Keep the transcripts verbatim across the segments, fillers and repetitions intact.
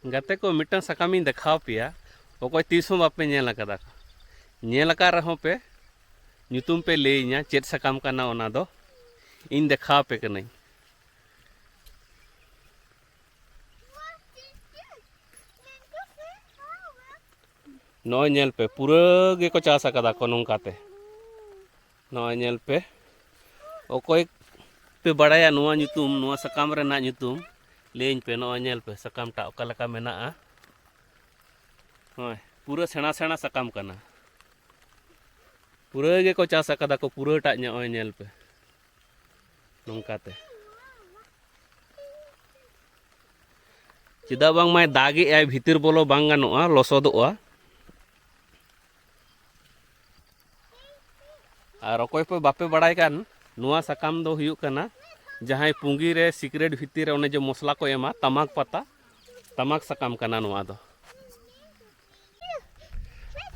ᱜᱟᱛᱮ ᱠᱚ, ᱢᱤᱫᱴᱟᱝ ᱥᱟᱠᱟᱢ ᱤᱧ ᱫᱮᱠᱷᱟᱣ ᱯᱮᱭᱟ, ᱚᱠᱚᱭ ᱛᱤᱥ ᱦᱚᱸ ᱵᱟᱯᱮ ᱧᱮᱞ ᱟᱠᱟᱫᱟ᱾ ᱧᱮᱞ ᱟᱠᱟᱫ ᱨᱮᱦᱚᱸ ᱯᱮ, ᱧᱩᱛᱩᱢ ᱯᱮ ᱞᱟᱹᱭᱟᱹᱧᱟ, ᱪᱮᱫ ᱥᱟᱠᱟᱢ ᱠᱟᱱᱟ ᱚᱱᱟ ᱫᱚ, ᱤᱧ ᱫᱮᱠᱷᱟᱣ ᱟᱯᱮ ᱠᱟᱹᱱᱟᱹᱧ᱾ ᱱᱚᱜᱼᱚᱭ ᱧᱮᱞ ᱯᱮ, ᱯᱩᱨᱟᱹ ᱜᱮᱠᱚ ᱪᱟᱥ ᱟᱠᱟᱫᱟ ᱠᱚ ᱱᱚᱝᱠᱟᱛᱮ᱾ ᱱᱚᱜᱼᱚᱭ ᱧᱮᱞ ᱯᱮ, ᱚᱠᱚᱭ ᱯᱮ ᱵᱟᱲᱟᱭᱟ ᱱᱚᱣᱟ ᱧᱩᱛᱩᱢ, ᱱᱚᱣᱟ ᱥᱟᱠᱟᱢ ᱨᱮᱱᱟᱜ ᱧᱩᱛᱩᱢ, ᱞᱟᱹᱭᱟᱹᱧ ᱯᱮ᱾ ᱱᱚᱜᱼᱚᱭ ᱧᱮᱞ ᱯᱮ, ᱥᱟᱠᱟᱢ ᱴᱟᱜ ᱚᱠᱟ ᱞᱮᱠᱟ ᱢᱮᱱᱟᱜᱼᱟ᱾ ᱱᱚᱜᱼᱚᱭ ᱯᱩᱨᱟᱹ ᱥᱮᱬᱟ ᱥᱮᱬᱟ ᱥᱟᱠᱟᱢ ᱠᱟᱱᱟ, ᱯᱩᱨᱟᱹ ᱜᱮᱠᱚ ᱪᱟᱥ ᱟᱠᱟᱫᱟ ᱠᱚ, ᱯᱩᱨᱟᱹᱴᱟᱜ᱾ ᱱᱚᱜᱼᱚᱭ ᱧᱮᱞ ᱯᱮ, ᱱᱚᱝᱠᱟᱛᱮ᱾ ᱪᱮᱫᱟᱜ ᱵᱟᱝᱢᱟᱭ ᱫᱟᱜᱮᱜᱼᱟᱭ, ᱵᱷᱤᱛᱤᱨ ᱵᱚᱞᱚ ᱵᱟᱝ ᱜᱟᱱᱚᱜᱼᱟ, ᱞᱚᱥᱚᱫᱚᱜᱼᱟ᱾ ᱟᱨ ᱚᱠᱚᱭ ᱠᱚ ᱵᱟᱯᱮ ᱵᱟᱲᱟᱭ ᱠᱟᱱ, ᱱᱚᱣᱟ ᱥᱟᱠᱟᱢ ᱫᱚ ᱦᱩᱭᱩᱜ ᱠᱟᱱᱟ ᱡᱟᱦᱟᱸᱭ ᱯᱩᱸᱜᱤ ᱨᱮ, ᱥᱤᱠᱨᱮᱴ ᱵᱷᱤᱛᱤᱨ ᱨᱮ ᱚᱱᱮ ᱡᱮ ᱢᱚᱥᱞᱟ ᱠᱚ ᱮᱢᱟ, ᱛᱟᱢᱟᱠ ᱯᱟᱛᱟ, ᱛᱟᱢᱟᱠ ᱥᱟᱠᱟᱢ ᱠᱟᱱᱟ ᱱᱚᱣᱟ ᱫᱚ᱾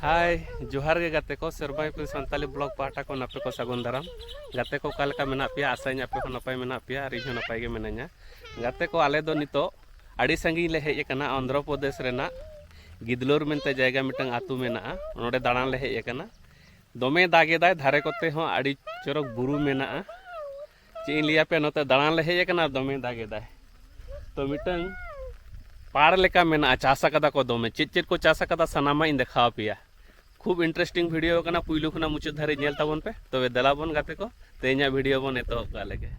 ᱦᱟᱭ, ᱡᱚᱦᱟᱨ ᱜᱮ ᱜᱟᱛᱮ ᱠᱚ, ᱥᱮᱨᱢᱟ ᱤᱯᱤᱞ ᱥᱟᱱᱛᱟᱞᱤ ᱵᱞᱚᱜ ᱯᱟᱦᱴᱟ ᱠᱷᱚᱱ ᱟᱯᱮ ᱠᱚ ᱥᱟᱹᱜᱩᱱ ᱫᱟᱨᱟᱢ᱾ ᱜᱟᱛᱮ ᱠᱚ, ᱚᱠᱟ ᱞᱮᱠᱟ ᱢᱮᱱᱟᱜ ᱯᱮᱭᱟ? ᱟᱥᱟᱧ ᱟᱯᱮ ᱦᱚᱸ ᱱᱟᱯᱟᱭ ᱢᱮᱱᱟᱜ ᱯᱮᱭᱟ ᱟᱨ ᱤᱧ ᱦᱚᱸ ᱱᱟᱯᱟᱭ ᱜᱮ ᱢᱤᱱᱟᱹᱧᱟ᱾ ᱜᱟᱛᱮ ᱠᱚ, ᱟᱞᱮ ᱫᱚ ᱱᱤᱛᱚᱜ ᱟᱹᱰᱤ ᱥᱟᱺᱜᱤᱧ ᱞᱮ ᱦᱮᱡ ᱟᱠᱟᱱᱟ, ᱚᱱᱫᱷᱨᱚ ᱯᱨᱚᱫᱮᱥ ᱨᱮᱱᱟᱜ ᱜᱤᱫᱽᱞᱳᱨ ᱢᱮᱱᱛᱮ ᱡᱟᱭᱜᱟ ᱢᱤᱫᱴᱟᱝ ᱟᱹᱛᱩ ᱢᱮᱱᱟᱜᱼᱟ, ᱱᱚᱰᱮ ᱫᱟᱬᱟᱱ ᱞᱮ ᱦᱮᱡ ᱟᱠᱟᱱᱟ᱾ ᱫᱚᱢᱮ ᱫᱟᱜ ᱮᱫᱟᱭ, ᱫᱷᱟᱨᱮ ᱠᱚᱛᱮ ᱦᱚᱸ ᱟᱹᱰᱤ ᱪᱚᱨᱚᱠ ᱵᱩᱨᱩ ᱢᱮᱱᱟᱜᱼᱟ᱾ ᱪᱮᱫ ᱤᱧ ᱞᱟᱹᱭ ᱟᱯᱮᱭᱟ, ᱱᱚᱛᱮ ᱫᱟᱬᱟᱱ ᱞᱮ ᱦᱮᱡ ᱟᱠᱟᱱᱟ ᱟᱨ ᱫᱚᱢᱮ ᱫᱟᱜ ᱮᱫᱟᱭ᱾ ᱛᱚ ᱢᱤᱫᱴᱟᱝ ᱯᱟᱲ ᱞᱮᱠᱟ ᱢᱮᱱᱟᱜᱼᱟ, ᱪᱟᱥ ᱟᱠᱟᱫᱟ ᱠᱚ ᱫᱚᱢᱮ᱾ ᱪᱮᱫ ᱪᱮᱫ ᱠᱚ ᱪᱟᱥ ᱟᱠᱟᱫᱟ ᱥᱟᱱᱟᱢᱟᱜ ᱤᱧ ᱫᱮᱠᱷᱟᱣ ᱟᱯᱮᱭᱟ᱾ ᱠᱷᱩᱵ interesting video ᱠᱟᱱᱟ, ᱯᱩᱭᱞᱩ ᱠᱷᱚᱱᱟᱜ ᱢᱩᱪᱟᱹᱫ ᱫᱷᱟᱹᱨᱤᱡ ᱧᱮᱞ ᱛᱟᱵᱚᱱ ᱯᱮ᱾ ᱛᱚᱵᱮ ᱫᱮᱞᱟ ᱵᱚᱱ ᱜᱟᱛᱮ ᱠᱚ, ᱛᱮᱦᱮᱧᱟᱜ video ᱵᱚᱱ ᱮᱛᱚᱦᱚᱵ ᱠᱟᱜ ᱞᱮᱜᱮ᱾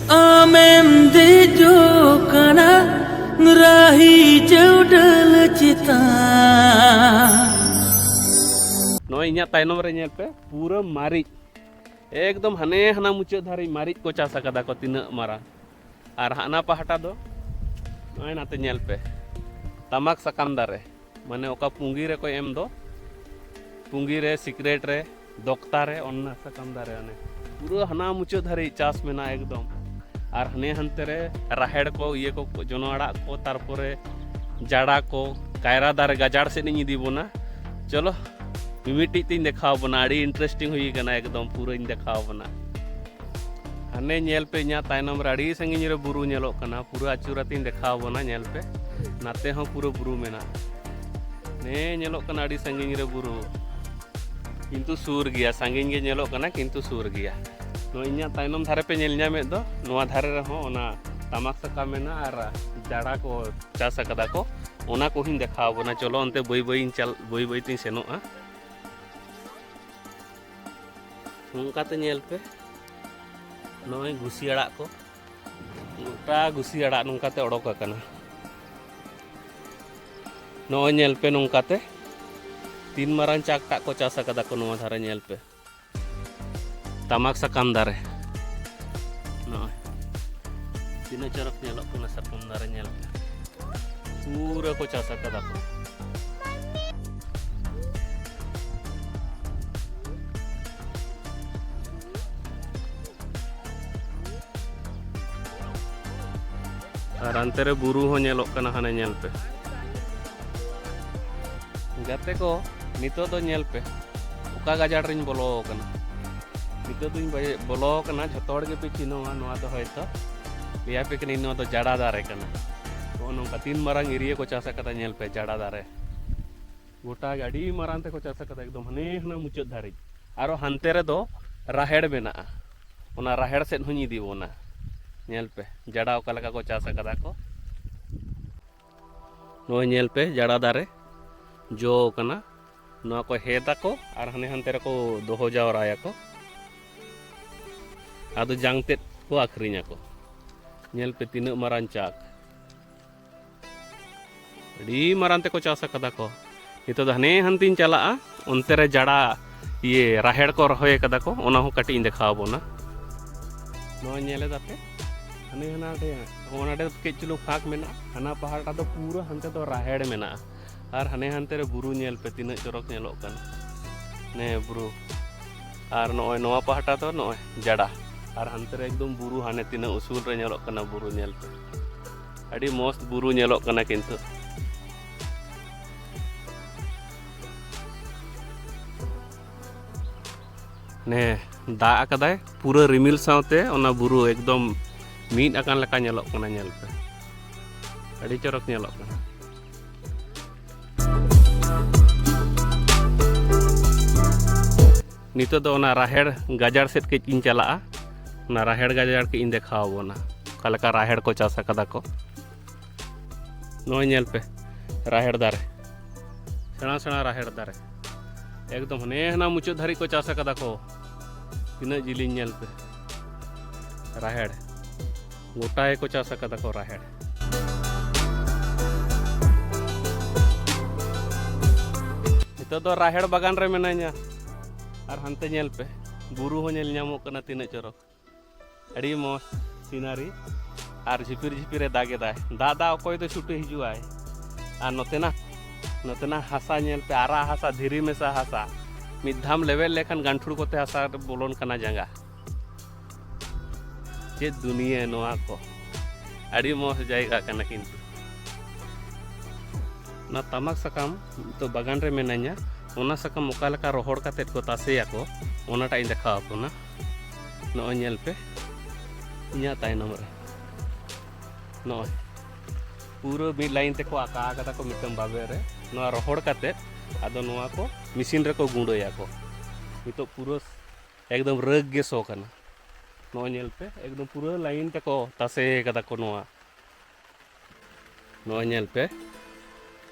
ᱟᱢᱮᱢ ᱫᱮᱡᱚᱜ ᱠᱟᱱᱟ ᱨᱟᱦᱤ ᱪᱟᱹᱣᱰᱟᱹᱞ ᱪᱮᱛᱟᱱ᱾ ᱱᱚᱜᱼᱚᱭ ᱤᱧᱟᱹᱜ ᱛᱟᱭᱱᱚᱢ ᱨᱮ ᱧᱮᱞ ᱯᱮ, ᱯᱩᱨᱟᱹ ᱢᱟᱹᱨᱤᱪ, ᱮᱠᱫᱚᱢ ᱦᱟᱱᱮ ᱦᱟᱱᱟ ᱢᱩᱪᱟᱹᱫ ᱫᱷᱟᱹᱨᱤᱡ ᱢᱟᱹᱨᱤᱪ ᱠᱚ ᱪᱟᱥ ᱟᱠᱟᱫᱟ ᱠᱚ, ᱛᱤᱱᱟᱹᱜ ᱢᱟᱨᱟᱝ᱾ ᱟᱨ ᱦᱟᱱᱟ ᱯᱟᱦᱴᱟ ᱫᱚ ᱱᱚᱜᱼᱚᱭ ᱱᱟᱛᱮ ᱧᱮᱞ ᱯᱮ, ᱛᱟᱢᱟᱠ ᱥᱟᱠᱟᱢ ᱫᱟᱨᱮ, ᱢᱟᱱᱮ ᱚᱠᱟ ᱯᱩᱸᱜᱤ ᱨᱮᱠᱚ ᱮᱢ ᱫᱚ, ᱯᱩᱸᱜᱤ ᱨᱮ, ᱥᱤᱠᱨᱮᱴ ᱨᱮ, ᱫᱚᱠᱛᱟ ᱨᱮ, ᱚᱱᱟ ᱥᱟᱠᱟᱢ ᱫᱟᱨᱮ᱾ ᱚᱱᱮ ᱯᱩᱨᱟᱹ ᱦᱟᱱᱟ ᱢᱩᱪᱟᱹᱫ ᱫᱷᱟᱹᱨᱤᱡ ᱪᱟᱥ ᱢᱮᱱᱟᱜᱼᱟ ᱮᱠᱫᱚᱢ᱾ ᱟᱨ ᱦᱟᱱᱮ ᱦᱟᱱᱛᱮ ᱨᱮ ᱨᱟᱦᱮᱲ ᱠᱚ, ᱤᱭᱟᱹ ᱠᱚ, ᱡᱚᱱᱚ ᱟᱲᱟᱜ ᱠᱚ, ᱛᱟᱨᱯᱚᱨᱮ ᱡᱟᱰᱟ ᱠᱚ, ᱠᱟᱭᱨᱟ ᱫᱟᱨᱮ ᱜᱟᱡᱟᱲ ᱥᱮᱫ ᱤᱧ ᱤᱫᱤ ᱵᱚᱱᱟ᱾ ᱪᱚᱞᱚ, ᱢᱤᱢᱤᱫᱴᱤᱡ ᱛᱤᱧ ᱫᱮᱠᱷᱟᱣ ᱵᱚᱱᱟ, ᱟᱹᱰᱤ interesting ᱦᱩᱭ ᱠᱟᱱᱟ ᱮᱠᱫᱚᱢ, ᱯᱩᱨᱟᱹᱧ ᱫᱮᱠᱷᱟᱣ ᱵᱚᱱᱟ᱾ ᱦᱟᱱᱮ ᱧᱮᱞ ᱯᱮ, ᱤᱧᱟᱹᱜ ᱛᱟᱭᱱᱚᱢ ᱨᱮ ᱟᱹᱰᱤ ᱥᱟᱺᱜᱤᱧ ᱨᱮ ᱵᱩᱨᱩ ᱧᱮᱞᱚᱜ ᱠᱟᱱᱟ, ᱯᱩᱨᱟᱹ ᱟᱹᱪᱩᱨ ᱟᱛᱤᱧ ᱫᱮᱠᱷᱟᱣ ᱵᱚᱱᱟ᱾ ᱧᱮᱞ ᱯᱮ, ᱱᱟᱛᱮ ᱦᱚᱸ ᱯᱩᱨᱟᱹ ᱵᱩᱨᱩ ᱢᱮᱱᱟᱜᱼᱟ᱾ ᱱᱮ ᱧᱮᱞᱚᱜ ᱠᱟᱱᱟ ᱟᱹᱰᱤ ᱥᱟᱺᱜᱤᱧ ᱨᱮ ᱵᱩᱨᱩ, ᱠᱤᱱᱛᱩ ᱥᱩᱨ ᱜᱮᱭᱟ, ᱥᱟᱺᱜᱤᱧ ᱜᱮ ᱧᱮᱞᱚᱜ ᱠᱟᱱᱟ ᱠᱤᱱᱛᱩ ᱥᱩᱨ ᱜᱮᱭᱟ᱾ ᱱᱚᱜᱼᱚᱭ ᱤᱧᱟᱹᱜ ᱛᱟᱭᱱᱚᱢ ᱫᱷᱟᱨᱮ ᱯᱮ ᱧᱮᱞ ᱧᱟᱢᱮᱫ ᱫᱚ, ᱱᱚᱣᱟ ᱫᱷᱟᱨᱮ ᱨᱮᱦᱚᱸ ᱚᱱᱟ ᱛᱟᱢᱟᱠ ᱥᱟᱠᱟᱢ ᱢᱮᱱᱟᱜᱼᱟ ᱟᱨ ᱡᱟᱰᱟ ᱠᱚ ᱪᱟᱥ ᱟᱠᱟᱫᱟ ᱠᱚ, ᱚᱱᱟ ᱠᱚᱦᱚᱸᱧ ᱫᱮᱠᱷᱟᱣ ᱵᱚᱱᱟ᱾ ᱪᱚᱞᱚ, ᱚᱱᱛᱮ ᱵᱟᱹᱭ ᱵᱟᱹᱭ ᱤᱧ ᱪᱟᱞ-, ᱵᱟᱹᱭ ᱵᱟᱹᱭ ᱛᱤᱧ ᱥᱮᱱᱚᱜᱼᱟ᱾ ᱱᱚᱝᱠᱟᱛᱮ ᱧᱮᱞ ᱯᱮ, ᱱᱚᱜᱼᱚᱭ ᱜᱩᱥᱤ ᱟᱲᱟᱜ ᱠᱚ, ᱜᱚᱴᱟ ᱜᱩᱥᱤ ᱟᱲᱟᱜ ᱱᱚᱝᱠᱟᱛᱮ ᱚᱰᱚᱠ ᱟᱠᱟᱱᱟ᱾ ᱱᱚᱜᱼᱚᱭ ᱧᱮᱞ ᱯᱮ, ᱱᱚᱝᱠᱟᱛᱮ ᱛᱤᱱ ᱢᱟᱨᱟᱝ ᱪᱟᱠ ᱴᱟᱜ ᱠᱚ ᱪᱟᱥ ᱟᱠᱟᱫᱟ ᱠᱚ ᱱᱚᱣᱟ ᱫᱷᱟᱨᱮ, ᱧᱮᱞ ᱯᱮ᱾ ᱛᱟᱢᱟᱠ ᱥᱟᱠᱟᱢ ᱫᱟᱨᱮ᱾ ᱱᱚᱜᱼᱚᱭ ᱛᱤᱱᱟᱹᱜ ᱪᱚᱨᱚᱠ ᱧᱮᱞᱚᱜ ᱠᱟᱱᱟ ᱥᱟᱠᱟᱢ ᱫᱟᱨᱮ, ᱧᱮᱞ ᱯᱮ᱾ ᱯᱩᱨᱟᱹ ᱠᱚ ᱪᱟᱥ ᱟᱠᱟᱫᱟ ᱠᱚ᱾ ᱟᱨ ᱦᱟᱱᱛᱮ ᱨᱮ ᱵᱩᱨᱩ ᱦᱚᱸ ᱧᱮᱞᱚᱜ ᱠᱟᱱᱟ, ᱦᱟᱱᱮ ᱧᱮᱞ ᱯᱮ᱾ ᱜᱟᱛᱮ ᱠᱚ, ᱱᱤᱛᱚᱜ ᱫᱚ ᱧᱮᱞ ᱯᱮ, ᱚᱠᱟ ᱜᱟᱡᱟᱲ ᱨᱤᱧ ᱵᱚᱞᱚ ᱟᱠᱟᱱᱟ᱾ ᱱᱤᱛᱚᱜ ᱫᱚᱧ ᱵᱚᱭ-, ᱵᱚᱞᱚ ᱟᱠᱟᱱᱟ, ᱡᱷᱚᱛᱚ ᱦᱚᱲ ᱜᱮᱯᱮ ᱪᱤᱱᱦᱟᱹᱣᱟ ᱱᱚᱣᱟ ᱫᱚ ᱦᱚᱭᱛᱚ᱾ ᱞᱟᱹᱭᱟᱯᱮ ᱠᱟᱹᱱᱟᱹᱧ, ᱱᱚᱣᱟ ᱫᱚ ᱡᱟᱰᱟ ᱫᱟᱨᱮ ᱠᱟᱱᱟ᱾ ᱱᱚᱜᱼᱚ ᱱᱚᱝᱠᱟ ᱛᱤᱱ ᱢᱟᱨᱟᱝ area ᱠᱚ ᱪᱟᱥ ᱟᱠᱟᱫᱟ, ᱧᱮᱞ ᱯᱮ, ᱡᱟᱰᱟ ᱫᱟᱨᱮ᱾ ᱜᱚᱴᱟ ᱜᱮ ᱟᱹᱰᱤ ᱢᱟᱨᱟᱝ ᱛᱮᱠᱚ ᱪᱟᱥ ᱟᱠᱟᱫᱟ, ᱮᱠᱫᱚᱢ ᱦᱟᱱᱮ ᱦᱟᱱᱟ ᱢᱩᱪᱟᱹᱫ ᱫᱷᱟᱹᱨᱤᱡ᱾ ᱟᱨᱚ ᱦᱟᱱᱛᱮ ᱨᱮᱫᱚ ᱨᱟᱦᱮᱲ ᱢᱮᱱᱟᱜᱼᱟ, ᱚᱱᱟ ᱨᱟᱦᱮᱲ ᱥᱮᱫ ᱦᱚᱸᱧ ᱤᱫᱤ ᱵᱚᱱᱟ᱾ ᱧᱮᱞ ᱯᱮ, ᱡᱟᱰᱟ ᱚᱠᱟ ᱞᱮᱠᱟ ᱠᱚ ᱪᱟᱥ ᱟᱠᱟᱫᱟ ᱠᱚ᱾ ᱱᱚᱜᱼᱚᱭ ᱧᱮᱞ ᱯᱮ, ᱡᱟᱰᱟ ᱫᱟᱨᱮ ᱡᱚ ᱟᱠᱟᱱᱟ᱾ ᱱᱚᱣᱟ ᱠᱚ ᱦᱮᱫ ᱟᱠᱚ ᱟᱨ ᱦᱟᱱᱮ ᱦᱟᱱᱛᱮ ᱨᱮᱠᱚ ᱫᱚᱦᱚ ᱡᱟᱣᱨᱟᱭᱟᱠᱚ᱾ ᱟᱫᱚ ᱡᱟᱝ ᱛᱮᱫ ᱠᱚ ᱟᱹᱠᱷᱨᱤᱧᱟᱠᱚ᱾ ᱧᱮᱞ ᱯᱮ ᱛᱤᱱᱟᱹᱜ ᱢᱟᱨᱟᱝ ᱪᱟᱠ᱾ ᱟᱹᱰᱤ ᱢᱟᱨᱟᱝ ᱛᱮᱠᱚ ᱪᱟᱥ ᱟᱠᱟᱫᱟ ᱠᱚ᱾ ᱱᱤᱛᱚᱜ ᱫᱚ ᱦᱟᱱᱮ ᱦᱟᱱᱛᱮᱧ ᱪᱟᱞᱟᱜᱼᱟ, ᱚᱱᱛᱮ ᱨᱮ ᱡᱟᱰᱟ, ᱤᱭᱟᱹ, ᱨᱟᱦᱮᱲ ᱠᱚ ᱨᱚᱦᱚᱭ ᱟᱠᱟᱫᱟ ᱠᱚ, ᱚᱱᱟ ᱦᱚᱸ ᱠᱟᱹᱴᱤᱡ ᱤᱧ ᱫᱮᱠᱷᱟᱣ ᱟᱵᱚᱱᱟ᱾ ᱱᱚᱣᱟ ᱧᱮᱞ ᱮᱫᱟ ᱯᱮ, ᱦᱟᱱᱮ ᱦᱟᱱᱟ ᱨᱮ, ᱦᱚᱸᱜᱼᱚ ᱱᱚᱰᱮ ᱠᱟᱹᱡ ᱪᱩᱞᱩᱝ ᱯᱷᱟᱸᱠ ᱢᱮᱱᱟᱜᱼᱟ, ᱦᱟᱱᱟ ᱯᱟᱦᱴᱟ ᱫᱚ ᱯᱩᱨᱟᱹ ᱦᱟᱱᱛᱮ ᱫᱚ ᱨᱟᱦᱮᱲ ᱢᱮᱱᱟᱜᱼᱟ᱾ ᱟᱨ ᱦᱟᱱᱮ ᱦᱟᱱᱛᱮ ᱨᱮ ᱵᱩᱨᱩ ᱧᱮᱞ ᱯᱮ, ᱛᱤᱱᱟᱹᱜ ᱪᱚᱨᱚᱠ ᱧᱮᱞᱚᱜ ᱠᱟᱱᱟ᱾ ᱱᱮ ᱵᱩᱨᱩ᱾ ᱟᱨ ᱱᱚᱜᱼᱚᱭ ᱱᱚᱣᱟ ᱯᱟᱦᱴᱟ ᱫᱚ ᱱᱚᱜᱼᱚᱭ ᱡᱟᱰᱟ᱾ ᱟᱨ ᱦᱟᱱᱛᱮ ᱨᱮ ᱮᱠᱫᱚᱢ ᱵᱩᱨᱩ, ᱦᱟᱱᱮ ᱛᱤᱱᱟᱹᱜ ᱩᱥᱩᱞ ᱨᱮ ᱧᱮᱞᱚᱜ ᱠᱟᱱᱟ ᱵᱩᱨᱩ, ᱧᱮᱞ ᱯᱮ᱾ ᱟᱹᱰᱤ ᱢᱚᱥᱛ ᱵᱩᱨᱩ ᱧᱮᱞᱚᱜ ᱠᱟᱱᱟ ᱠᱤᱱᱛᱩ᱾ ᱱᱮ ᱫᱟᱜ ᱟᱠᱟᱫᱟᱭ, ᱯᱩᱨᱟᱹ ᱨᱤᱢᱤᱞ ᱥᱟᱶᱛᱮ ᱚᱱᱟ ᱵᱩᱨᱩ ᱮᱠᱫᱚᱢ ᱢᱤᱫ ᱟᱠᱟᱱ ᱞᱮᱠᱟ ᱧᱮᱞᱚᱜ ᱠᱟᱱᱟ, ᱧᱮᱞ ᱯᱮ᱾ ᱟᱹᱰᱤ ᱪᱚᱨᱚᱠ ᱧᱮᱞᱚᱜ ᱠᱟᱱᱟ᱾ ᱱᱤᱛᱚᱜ ᱫᱚ ᱚᱱᱟ ᱨᱟᱦᱮᱲ ᱜᱟᱡᱟᱲ ᱥᱮᱫ ᱠᱟᱹᱡ ᱤᱧ ᱪᱟᱞᱟᱜᱼᱟ᱾ ᱚᱱᱟ ᱨᱟᱦᱮᱲ ᱜᱟᱡᱟᱲ ᱠᱟᱹᱡ ᱤᱧ ᱫᱮᱠᱷᱟᱣ ᱟᱵᱚᱱᱟ, ᱚᱠᱟ ᱞᱮᱠᱟ ᱨᱟᱦᱮᱲ ᱠᱚ ᱪᱟᱥ ᱟᱠᱟᱫᱟ ᱠᱚ᱾ ᱱᱚᱜᱼᱚᱭ ᱧᱮᱞ ᱯᱮ, ᱨᱟᱦᱮᱲ ᱫᱟᱨᱮ, ᱥᱮᱬᱟ ᱥᱮᱬᱟ ᱨᱟᱦᱮᱲ ᱫᱟᱨᱮ, ᱮᱠᱫᱚᱢ ᱦᱟᱱᱮ ᱦᱟᱱᱟ ᱢᱩᱪᱟᱹᱫ ᱫᱷᱟᱹᱨᱤᱡ ᱠᱚ ᱪᱟᱥ ᱟᱠᱟᱫᱟ ᱠᱚ᱾ ᱛᱤᱱᱟᱹᱜ ᱡᱤᱞᱤᱧ, ᱧᱮᱞ ᱯᱮ, ᱨᱟᱦᱮᱲ ᱜᱚᱴᱟ ᱜᱮᱠᱚ ᱪᱟᱥ ᱟᱠᱟᱫᱟ ᱠᱚ ᱨᱟᱦᱮᱲ᱾ ᱱᱤᱛᱚᱜ ᱫᱚ ᱨᱟᱦᱮᱲ ᱵᱟᱜᱟᱱ ᱨᱮ ᱢᱮᱱᱟᱧᱟ, ᱟᱨ ᱦᱟᱱᱛᱮ ᱧᱮᱞ ᱯᱮ, ᱵᱩᱨᱩ ᱦᱚᱸ ᱧᱮᱞ ᱧᱟᱢᱚᱜ ᱠᱟᱱᱟ, ᱛᱤᱱᱟᱹᱜ ᱪᱚᱨᱚᱠ᱾ ᱟᱹᱰᱤ ᱢᱚᱡᱽ ᱥᱤᱱᱟᱨᱤ᱾ ᱟᱨ ᱡᱷᱤᱯᱤᱨ ᱡᱷᱤᱯᱤᱨ ᱮ ᱫᱟᱜ ᱮᱫᱟᱭ᱾ ᱫᱟᱜ ᱫᱟᱜ ᱚᱠᱚᱭ ᱫᱚ ᱪᱷᱩᱴᱮ ᱦᱤᱡᱩᱜ ᱟᱭ᱾ ᱟᱨ ᱱᱚᱛᱮᱱᱟᱜ, ᱱᱚᱛᱮᱱᱟᱜ ᱦᱟᱥᱟ ᱧᱮᱞ ᱯᱮ, ᱟᱨᱟᱜ ᱦᱟᱥᱟ, ᱫᱷᱤᱨᱤ ᱢᱮᱥᱟ ᱦᱟᱥᱟ᱾ ᱢᱤᱫ ᱫᱷᱟᱣ ᱞᱮᱵᱮᱫ ᱞᱮᱠᱷᱟᱱ ᱜᱟᱱᱴᱷᱩᱲ ᱠᱚᱛᱮ ᱦᱟᱥᱟ ᱵᱚᱞᱚᱱ ᱠᱟᱱᱟ ᱡᱟᱸᱜᱟ᱾ ᱪᱮᱫ ᱫᱩᱱᱤᱭᱟᱹ ᱱᱚᱣᱟ ᱠᱚ᱾ ᱟᱹᱰᱤ ᱢᱚᱡᱽ ᱡᱟᱭᱜᱟ ᱠᱟᱱᱟ ᱠᱤᱱᱛᱩ᱾ ᱚᱱᱟ ᱛᱟᱢᱟᱠ ᱥᱟᱠᱟᱢ ᱫᱚ ᱵᱟᱜᱟᱱ ᱨᱮ ᱢᱮᱱᱟᱧᱟ, ᱚᱱᱟ ᱥᱟᱠᱟᱢ ᱚᱠᱟ ᱞᱮᱠᱟ ᱨᱚᱦᱚᱲ ᱠᱟᱛᱮᱫ ᱠᱚ ᱛᱟᱥᱮᱭᱟᱠᱚ, ᱚᱱᱟᱴᱟᱜ ᱤᱧ ᱫᱮᱠᱷᱟᱣ ᱟᱵᱚᱱᱟ᱾ ᱱᱚᱜᱼᱚᱭ ᱧᱮᱞ ᱯᱮ, ᱤᱧᱟᱹᱜ ᱛᱟᱭᱱᱚᱢ ᱨᱮ ᱱᱚᱜᱼᱚᱭ ᱯᱩᱨᱟᱹ ᱢᱤᱫ ᱞᱟᱭᱤᱱ ᱛᱮᱠᱚ ᱟᱠᱟ ᱟᱠᱟᱫᱟ ᱠᱚ ᱢᱤᱫᱴᱟᱝ ᱵᱟᱵᱮᱨ ᱨᱮ᱾ ᱱᱚᱣᱟ ᱨᱚᱦᱚᱲ ᱠᱟᱛᱮᱫ ᱟᱫᱚ ᱱᱚᱣᱟ ᱠᱚ ᱢᱮᱥᱤᱱ ᱨᱮᱠᱚ ᱜᱩᱸᱰᱟᱹᱭᱟᱠᱚ᱾ ᱱᱤᱛᱚᱜ ᱯᱩᱨᱟᱹ ᱮᱠᱫᱚᱢ ᱨᱟᱹᱜᱽ ᱜᱮ ᱥᱚ ᱠᱟᱱᱟ᱾ ᱱᱚᱜᱼᱚᱭ ᱧᱮᱞ ᱯᱮ, ᱮᱠᱫᱚᱢ ᱯᱩᱨᱟᱹ ᱞᱟᱭᱤᱱ ᱛᱮᱠᱚ ᱛᱟᱥᱮ ᱠᱟᱫᱟ ᱠᱚ ᱱᱚᱣᱟ᱾ ᱱᱚᱜᱼᱚᱭ ᱧᱮᱞ ᱯᱮ,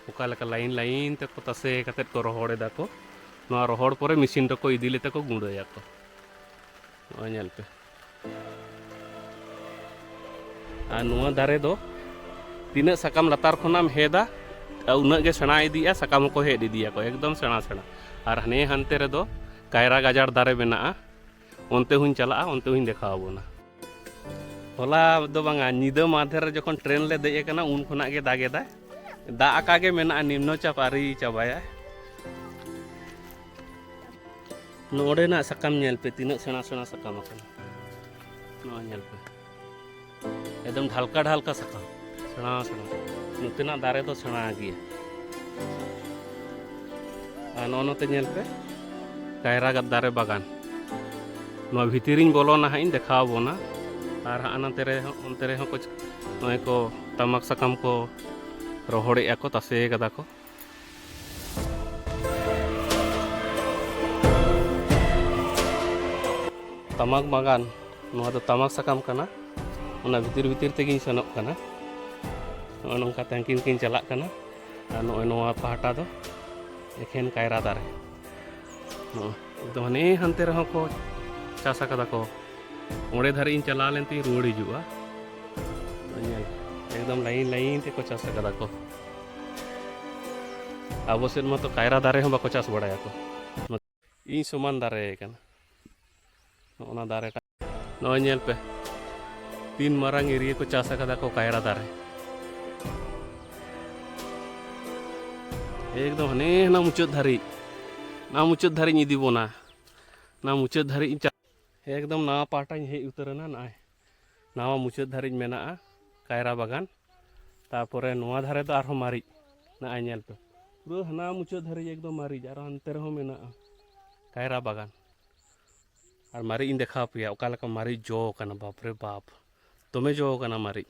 ᱚᱠᱟ ᱞᱮᱠᱟ ᱞᱟᱭᱤᱱ ᱞᱟᱭᱤᱱ ᱛᱮᱠᱚ ᱛᱟᱥᱮ ᱠᱟᱛᱮᱫ ᱠᱚ ᱨᱚᱦᱚᱲ ᱮᱫᱟ ᱠᱚ᱾ ᱱᱚᱣᱟ ᱨᱚᱦᱚᱲ ᱯᱚᱨᱮ ᱢᱮᱥᱤᱱ ᱨᱮᱠᱚ ᱤᱫᱤ ᱞᱮᱛᱮ ᱠᱚ ᱜᱩᱸᱰᱟᱹᱭᱟᱠᱚ᱾ ᱱᱚᱜᱼᱚᱭ ᱧᱮᱞ ᱯᱮ, ᱟᱨ ᱱᱚᱣᱟ ᱫᱟᱨᱮ ᱫᱚ ᱛᱤᱱᱟᱹᱜ ᱥᱟᱠᱟᱢ ᱞᱟᱛᱟᱨ ᱠᱷᱚᱱᱟᱜ ᱮᱢ ᱦᱮᱫᱟ, ᱩᱱᱟᱹᱜ ᱜᱮ ᱥᱮᱬᱟ ᱤᱫᱤᱜᱼᱟ, ᱥᱟᱠᱟᱢ ᱦᱚᱸᱠᱚ ᱦᱮᱫ ᱤᱫᱤᱭᱟᱠᱚ, ᱮᱠᱫᱚᱢ ᱥᱮᱬᱟ ᱥᱮᱬᱟ᱾ ᱟᱨ ᱦᱟᱱᱮ ᱦᱟᱱᱛᱮ ᱨᱮᱫᱚ ᱠᱟᱭᱨᱟ ᱜᱟᱡᱟᱲ ᱫᱟᱨᱮ ᱢᱮᱱᱟᱜᱼᱟ, ᱚᱱᱛᱮ ᱦᱚᱸᱧ ᱪᱟᱞᱟᱜᱼᱟ, ᱚᱱᱛᱮ ᱦᱚᱸᱧ ᱫᱮᱠᱷᱟᱣ ᱟᱵᱚᱱᱟ᱾ ᱦᱚᱞᱟ ᱫᱚ ᱵᱟᱝᱟ, ᱧᱤᱫᱟᱹ ᱢᱟᱫᱷᱮᱨ ᱨᱮ ᱡᱚᱠᱷᱚᱱ ᱴᱨᱮᱱ ᱞᱮ ᱫᱮᱡ ᱟᱠᱟᱱᱟ, ᱩᱱ ᱠᱷᱚᱱᱟᱜ ᱜᱮ ᱫᱟᱜ ᱮᱫᱟᱭ᱾ ᱫᱟᱜ ᱟᱠᱟ ᱜᱮ ᱢᱮᱱᱟᱜᱼᱟ, ᱱᱤᱢᱱᱚ ᱪᱟᱯ ᱟᱹᱣᱨᱤ ᱪᱟᱵᱟᱭᱟᱭ᱾ ᱱᱚᱰᱮᱱᱟᱜ ᱥᱟᱠᱟᱢ ᱧᱮᱞ ᱯᱮ, ᱛᱤᱱᱟᱹᱜ ᱥᱮᱬᱟ ᱥᱮᱬᱟ ᱥᱟᱠᱟᱢ ᱟᱠᱟᱱᱟ᱾ ᱱᱚᱣᱟ ᱧᱮᱞ ᱯᱮ, ᱮᱠᱫᱚᱢ ᱰᱷᱟᱞᱠᱟ ᱰᱷᱟᱞᱠᱟ ᱥᱟᱠᱟᱢ, ᱥᱮᱬᱟ ᱥᱮᱬᱟ᱾ ᱱᱚᱛᱮᱱᱟᱜ ᱫᱟᱨᱮ ᱫᱚ ᱥᱮᱬᱟ ᱜᱮᱭᱟ᱾ ᱟᱨ ᱱᱚᱜᱼᱚ ᱱᱚᱛᱮ ᱧᱮᱞ ᱯᱮ, ᱠᱟᱭᱨᱟ ᱜᱟ-, ᱫᱟᱨᱮ ᱵᱟᱜᱟᱱ᱾ ᱱᱚᱣᱟ ᱵᱷᱤᱛᱤᱨᱤᱧ ᱵᱚᱞᱚᱱᱟ ᱦᱟᱸᱜ, ᱤᱧ ᱫᱮᱠᱷᱟᱣ ᱟᱵᱚᱱᱟ᱾ ᱟᱨ ᱦᱟᱸᱜ ᱱᱟᱛᱮ ᱨᱮ, ᱚᱱᱛᱮ ᱨᱮᱦᱚᱸ ᱠᱚ, ᱱᱚᱜᱼᱚᱭ ᱠᱚ ᱛᱟᱢᱟᱠ ᱥᱟᱠᱟᱢ ᱠᱚ ᱨᱚᱦᱚᱲᱮᱜᱼᱟ ᱠᱚ, ᱛᱟᱥᱮ ᱠᱟᱫᱟ ᱠᱚ᱾ ᱛᱟᱢᱟᱠ ᱵᱟᱜᱟᱱ, ᱱᱚᱣᱟ ᱫᱚ ᱛᱟᱢᱟᱠ ᱥᱟᱠᱟᱢ ᱠᱟᱱᱟ, ᱚᱱᱟ ᱵᱷᱤᱛᱤᱨ ᱵᱷᱤᱛᱤᱨ ᱛᱮᱜᱤᱧ ᱥᱮᱱᱚᱜ ᱠᱟᱱᱟ᱾ ᱱᱚᱜᱼᱚ ᱱᱚᱝᱠᱟ ᱛᱟᱹᱠᱤᱱ ᱠᱤᱱ ᱪᱟᱞᱟᱜ ᱠᱟᱱᱟ᱾ ᱟᱨ ᱱᱚᱜᱼᱚᱭ ᱱᱚᱣᱟ ᱯᱟᱦᱴᱟ ᱫᱚ ᱮᱠᱷᱮᱱ ᱠᱟᱭᱨᱟ ᱫᱟᱨᱮ᱾ ᱱᱚᱜᱼᱚᱭ ᱮᱠᱫᱚᱢ ᱦᱟᱱᱮ ᱦᱟᱱᱛᱮ ᱨᱮᱦᱚᱸ ᱠᱚ ᱪᱟᱥ ᱟᱠᱟᱫᱟ ᱠᱚ᱾ ᱚᱸᱰᱮ ᱫᱷᱟᱹᱨᱤᱡ ᱤᱧ ᱪᱟᱞᱟᱣ ᱞᱮᱱ ᱛᱤᱧ ᱨᱩᱣᱟᱹᱲ ᱦᱤᱡᱩᱜᱼᱟ᱾ ᱧᱮᱞ, ᱮᱠᱫᱚᱢ ᱞᱟᱭᱤᱱ ᱞᱟᱭᱤᱱ ᱛᱮᱠᱚ ᱪᱟᱥ ᱟᱠᱟᱫᱟ ᱠᱚ᱾ ᱟᱵᱚ ᱥᱮᱫ ᱢᱟᱛᱚ ᱠᱟᱭᱨᱟ ᱫᱟᱨᱮ ᱦᱚᱸ ᱵᱟᱠᱚ ᱪᱟᱥ ᱵᱟᱲᱟᱭᱟᱠᱚ᱾ ᱤᱧ ᱥᱚᱢᱟᱱ ᱫᱟᱨᱮ ᱠᱟᱱᱟ᱾ ᱱᱚᱜᱼᱚ ᱱᱟ ᱫᱟᱨᱮᱴᱟᱜ᱾ ᱱᱚᱜᱼᱚᱭ ᱧᱮᱞ ᱯᱮ, ᱛᱤᱱ ᱢᱟᱨᱟᱝ ᱮᱨᱤᱭᱟ ᱠᱚ ᱪᱟᱥ ᱟᱠᱟᱫᱟ ᱠᱚ ᱠᱟᱭᱨᱟ ᱫᱟᱨᱮ᱾ ᱮᱠᱫᱚᱢ ᱦᱟᱱᱮ ᱦᱟᱱᱟ ᱢᱩᱪᱟᱹᱫ ᱫᱷᱟᱹᱨᱤᱡ, ᱱᱟ ᱢᱩᱪᱟᱹᱫ ᱫᱷᱟᱹᱨᱤᱡ ᱤᱧ ᱤᱫᱤ ᱵᱚᱱᱟ᱾ ᱱᱟ ᱢᱩᱪᱟᱹᱫ ᱫᱷᱟᱹᱨᱤᱡ ᱤᱧ ᱪᱟ-, ᱮᱠᱫᱚᱢ ᱱᱟᱣᱟ ᱯᱟᱦᱴᱟᱧ ᱦᱮᱡ ᱩᱛᱟᱹᱨ ᱮᱱᱟ᱾ ᱱᱚᱜᱼᱚᱭ ᱱᱟᱣᱟ ᱢᱩᱪᱟᱹᱫ ᱫᱷᱟᱹᱨᱤᱡ ᱢᱮᱱᱟᱜᱼᱟ ᱠᱟᱭᱨᱟ ᱵᱟᱜᱟᱱ᱾ ᱛᱟᱨᱯᱚᱨᱮ ᱱᱚᱣᱟ ᱫᱷᱟᱨᱮ ᱫᱚ ᱟᱨᱦᱚᱸ ᱢᱟᱹᱨᱤᱪ᱾ ᱱᱚᱜᱼᱚᱭ ᱧᱮᱞ ᱯᱮ, ᱯᱩᱨᱟᱹ ᱦᱟᱱᱟ ᱢᱩᱪᱟᱹᱫ ᱫᱷᱟᱹᱨᱤᱡ ᱮᱠᱫᱚᱢ ᱢᱟᱹᱨᱤᱪ, ᱟᱨᱦᱚᱸ ᱦᱟᱱᱛᱮ ᱨᱮᱦᱚᱸ ᱢᱮᱱᱟᱜᱼᱟ ᱠᱟᱭᱨᱟ ᱵᱟᱜᱟᱱ᱾ ᱟᱨ ᱢᱟᱹᱨᱤᱪ ᱤᱧ ᱫᱮᱠᱷᱟᱣ ᱯᱮᱭᱟ, ᱚᱠᱟ ᱞᱮᱠᱟ ᱢᱟᱹᱨᱤᱪ ᱡᱚ ᱠᱟᱱᱟ, ᱵᱟᱯ ᱨᱮ ᱵᱟᱯ, ᱫᱚᱢᱮ ᱡᱚ ᱠᱟᱱᱟ ᱢᱟᱹᱨᱤᱪ,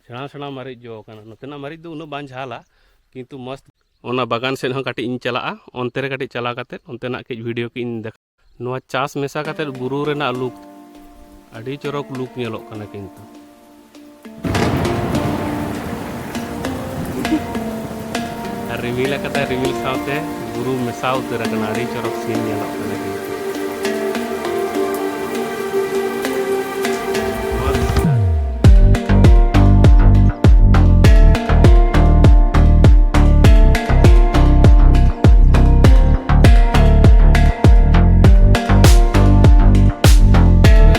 ᱥᱮᱬᱟ ᱥᱮᱬᱟ ᱢᱟᱹᱨᱤᱪ ᱡᱚ ᱠᱟᱱᱟ᱾ ᱱᱚᱛᱮᱱᱟᱜ ᱢᱟᱹᱨᱤᱪ ᱫᱚ ᱩᱱᱟᱹᱜ ᱵᱟᱝ ᱡᱷᱟᱞᱟ, ᱠᱤᱱᱛᱩ ᱢᱚᱥᱛ᱾ ᱚᱱᱟ ᱵᱟᱜᱟᱱ ᱥᱮᱫ ᱦᱚᱸ ᱠᱟᱹᱴᱤᱡ ᱤᱧ ᱪᱟᱞᱟᱜᱼᱟ, ᱚᱱᱛᱮ ᱨᱮ ᱠᱟᱹᱴᱤᱡ ᱪᱟᱞᱟᱣ ᱠᱟᱛᱮᱫ ᱚᱱᱛᱮᱱᱟᱜ ᱠᱟᱹᱡ ᱵᱷᱤᱰᱤᱭᱳ ᱠᱟᱹᱡ ᱤᱧ ᱫᱮᱠᱷᱟᱣ᱾ ᱱᱚᱣᱟ ᱪᱟᱥ ᱢᱮᱥᱟ ᱠᱟᱛᱮᱫ ᱵᱩᱨᱩ ᱨᱮᱱᱟᱜ ᱞᱩᱠ, ᱟᱹᱰᱤ ᱪᱚᱨᱚᱠ ᱞᱩᱠ ᱧᱮᱞᱚᱜ ᱠᱟᱱᱟ ᱠᱤᱱᱛᱩ᱾ ᱟᱨ ᱨᱤᱢᱤᱞ ᱟᱠᱟᱫᱟᱭ, ᱨᱤᱢᱤᱞ ᱥᱟᱶᱛᱮ ᱵᱩᱨᱩ ᱢᱮᱥᱟ ᱩᱛᱟᱹᱨ ᱟᱠᱟᱱᱟ, ᱟᱹᱰᱤ ᱪᱚᱨᱚᱠ ᱥᱤᱱ ᱧᱮᱞᱚᱜ ᱠᱟᱱᱟ ᱠᱤᱱᱛᱩ᱾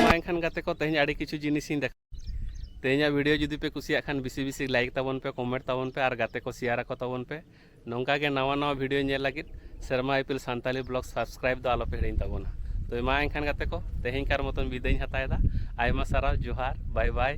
ᱢᱟ ᱮᱱᱠᱷᱟᱱ ᱜᱟᱛᱮ ᱠᱚ, ᱛᱮᱦᱮᱧ ᱟᱹᱰᱤ ᱠᱤᱪᱷᱩ ᱡᱤᱱᱤᱥ ᱤᱧ ᱫᱮᱠᱷᱟᱣ᱾ ᱛᱮᱦᱮᱧᱟᱜ ᱵᱷᱤᱰᱤᱭᱳ ᱡᱩᱫᱤ ᱯᱮ ᱠᱩᱥᱤᱭᱟᱜ ᱠᱷᱟᱱ, ᱵᱮᱥᱤ ᱵᱮᱥᱤ ᱞᱟᱭᱤᱠ ᱛᱟᱵᱚᱱ ᱯᱮ, ᱠᱚᱢᱮᱱᱴ ᱛᱟᱵᱚᱱ ᱯᱮ ᱟᱨ ᱜᱟᱛᱮ ᱠᱚ ᱥᱮᱭᱟᱨ ᱟᱠᱚ ᱛᱟᱵᱚᱱ ᱯᱮ᱾ ᱱᱚᱝᱠᱟ ᱜᱮ ᱱᱟᱣᱟ ᱱᱟᱣᱟ ᱵᱷᱤᱰᱤᱭᱳ ᱧᱮᱞ ᱞᱟᱹᱜᱤᱫ ᱥᱮᱨᱢᱟ ᱤᱯᱤᱞ ᱥᱟᱱᱛᱟᱞᱤ ᱵᱞᱚᱜ ᱥᱟᱵᱥᱠᱨᱟᱭᱤᱵ ᱫᱚ ᱟᱞᱚ ᱯᱮ ᱦᱤᱲᱤᱧ ᱛᱟᱵᱚᱱᱟ᱾ ᱛᱚ ᱢᱟ ᱮᱱᱠᱷᱟᱱ ᱜᱟᱛᱮ ᱠᱚ, ᱛᱮᱦᱮᱧ ᱠᱟᱨ ᱢᱚᱛᱚᱱ ᱵᱤᱫᱟᱹᱭ ᱤᱧ ᱦᱟᱛᱟᱣ ᱮᱫᱟ᱾ ᱟᱭᱢᱟ ᱥᱟᱨᱦᱟᱣ, ᱡᱚᱦᱟᱨ, ᱵᱟᱭ ᱵᱟᱭ᱾